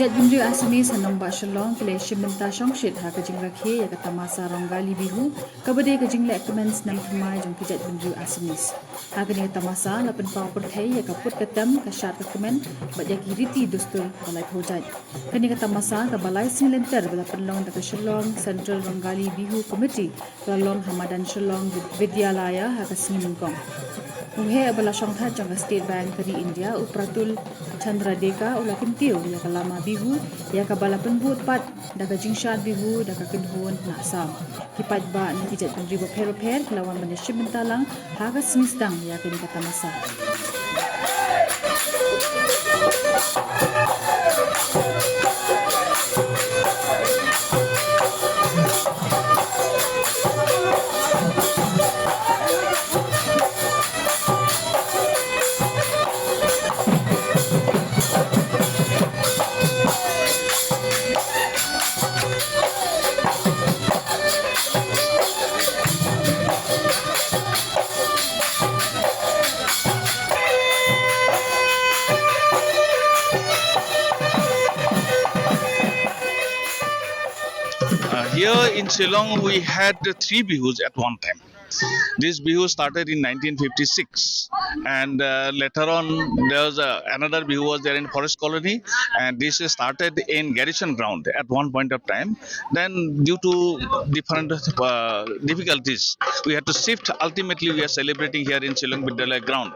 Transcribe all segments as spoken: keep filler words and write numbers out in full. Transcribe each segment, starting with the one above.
Bynriew Assamese ha nongbah Shillong ki la ïashim bynta shongshit ha ka jingrakhe ïa ka tamasa Rongali Bihu, kaba dei ka jingleh kmen snem thymmai jong ki jaitbynriew Assamese. Ha kane ka tamasa la pynpaw pyrthei ïa ka put ka tem, ka shad ka kmen bad ïa ki riti dustur ba laiphew jait. Kane ka tamasa kaba lai sngi lynter ba la pynlong da ka Shillong Central Rongali Bihu Committee, ka la long ha madan Shillong Vidyalaya ha ka sngi nyngkong. U heh ba la shongthait jong ka State Bank ka ri India, u Pratul Chandra Deka, u la kyntiew ïa ka lama Bihu ïa kaba la pynbud pat da ka jingshad Bihu da ka kynhun na Assam. Ki paidbah na ki jaitbynriew bapher bapher ki la wan ban ïashim bynta lang ha ka sngi sdang ïa kane ka tamasa. Uh, here in Shillong, we had three Bihus at one time. This Bihu started in nineteen fifty-six, and uh, later on there was uh, another Bihu was there in Forest Colony, and this started in Garrison Ground at one point of time. Then, due to different uh, difficulties, we had to shift. Ultimately, we are celebrating here in Shillong Vidyalaya ground.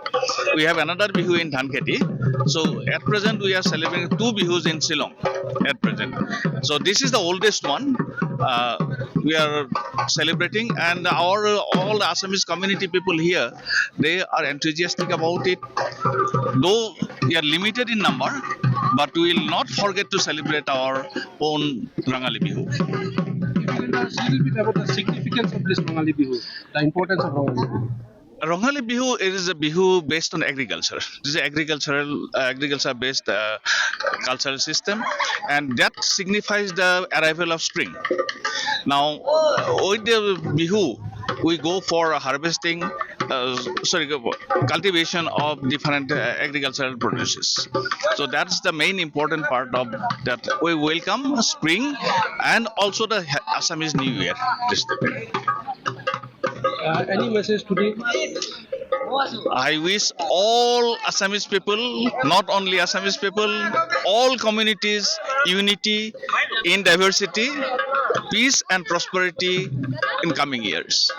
We have another Bihu in Dhankheti. So at present, we are celebrating two Bihus in Shillong at present. So this is the oldest one uh, we are celebrating, and our all Assamese community people here, they are enthusiastic about it. Though we are limited in number, but we will not forget to celebrate our own Rongali Bihu. Can you tell us a little bit about the significance of this Rongali Bihu, the importance of Rongali Bihu? Rongali Bihu, it is a Bihu based on agriculture. This is agricultural, uh, agriculture-based uh, cultural system, and that signifies the arrival of spring. Now, with the Bihu, we go for harvesting, uh, sorry, cultivation of different uh, agricultural produces. So that's the main important part of that. We welcome spring and also the Assamese New Year. Uh, any message today? I wish all Assamese people, not only Assamese people, all communities, unity in diversity, peace and prosperity in coming years.